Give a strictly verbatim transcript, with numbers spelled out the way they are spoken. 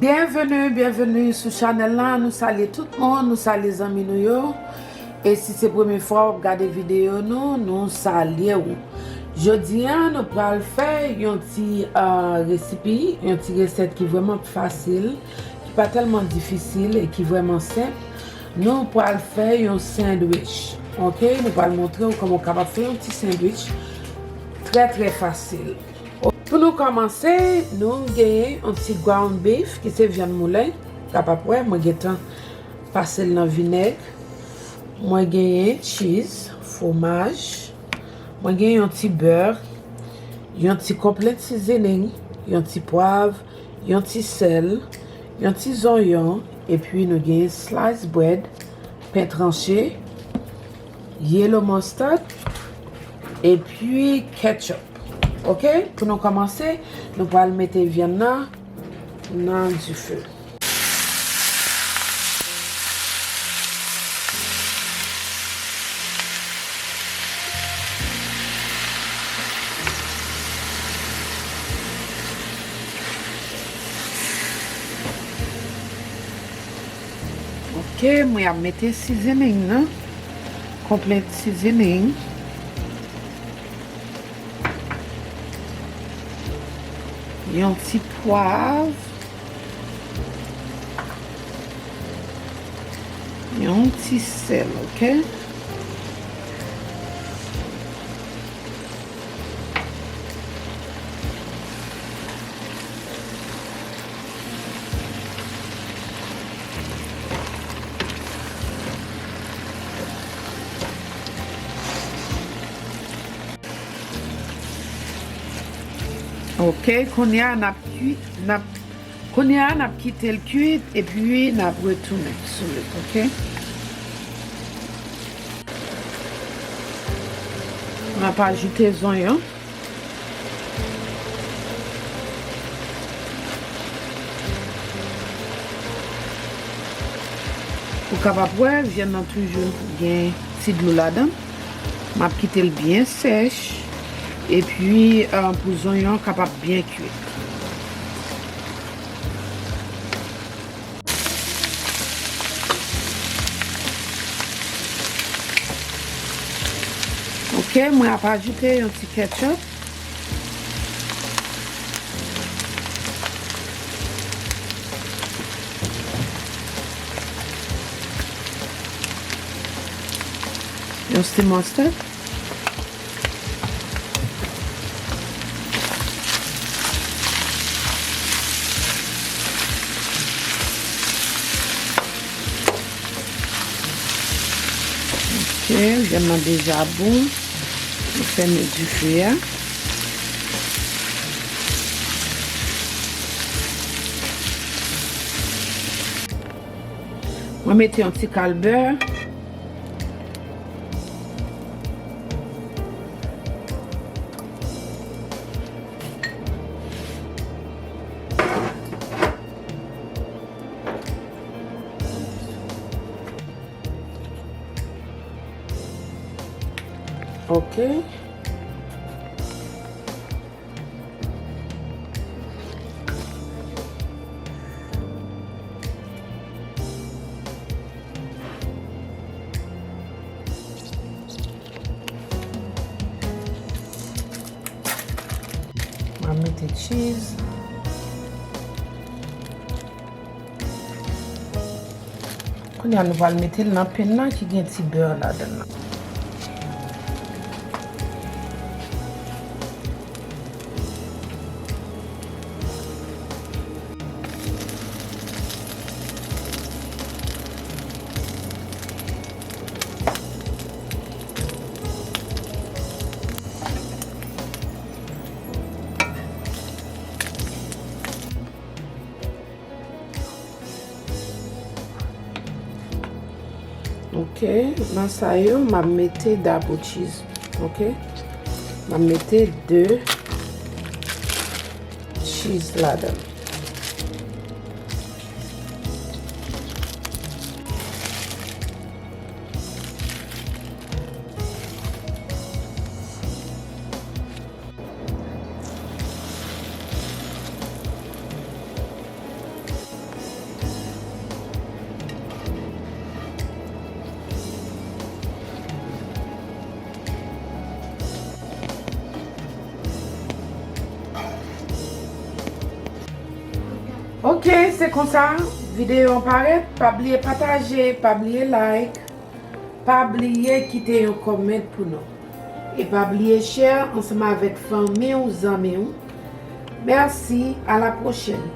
Byenveni, byenveni sou chanèl la. Nou salye tout moun, nou salye zanmi nou yo. E si se premye fwa w ap gade videyo nou, nou salye w. Jodi a, nou pral fè yon ti, ah, resipi, yon ti resèt ki vrèman fasil, ki pa tèlman difisil e ki vrèman senp. Nou pral fè yon sandwich, oke? Nou pral montre w kòman w kapab fè yon ti sandwich trè, trè fasil. Pou nou kòmanse, nou genyen yon ti ground beef, ki se vyann moulen. Kapab wè, mwen gentan pase l nan vinèg. Mwen genyen cheese, fwomaj. Mwen genyen yon ti bè, yon ti complete seasoning, yon ti pwav, yon ti sèl, yon ti zonyon, epi nou genyen slice bread, pen tranche, yellow mustard, epi ketchup. Oke, pou nou kòmanse, nou pral mete vyann nan nan dife. Oke, mwen ap mete seasoning nan. Complete seasoning. Yon ti pwav. Yon ti sèl, oke? Oke, kounye a n ap kwi, n ap, kounye a n ap kite l kwit epi n ap retounen sou li, oke? N ap ajoute zonyon. Ou kapab wè, vyann nan toujou gen ti dlo ladan. M ap kite l byen sèch. Epi, eh, pou zonyon an kapab byen kwit. Oke, mwen ap ajoute yon ti ketchup. Yon ti mustard. Oke, vyann nan deja bon. Nou fèmen dife a. Mwen mete yon ti kal bè. Oke. Mwen mete cheese. Kounye a nou pral mete l nan pen nan ki gen ti bè ladan l lan. Oke, nan sa yo, m ap mete double cheese. Oke? M ap mete de cheese ladan l. Ok, se konsa videyo an parèt. Pa bliye pataje, pa bliye like, pa bliye kite yon comment pou nou. E pa bliye share ansanm avèk fanmi w, zanmi w. Mèsi, a la pwochèn.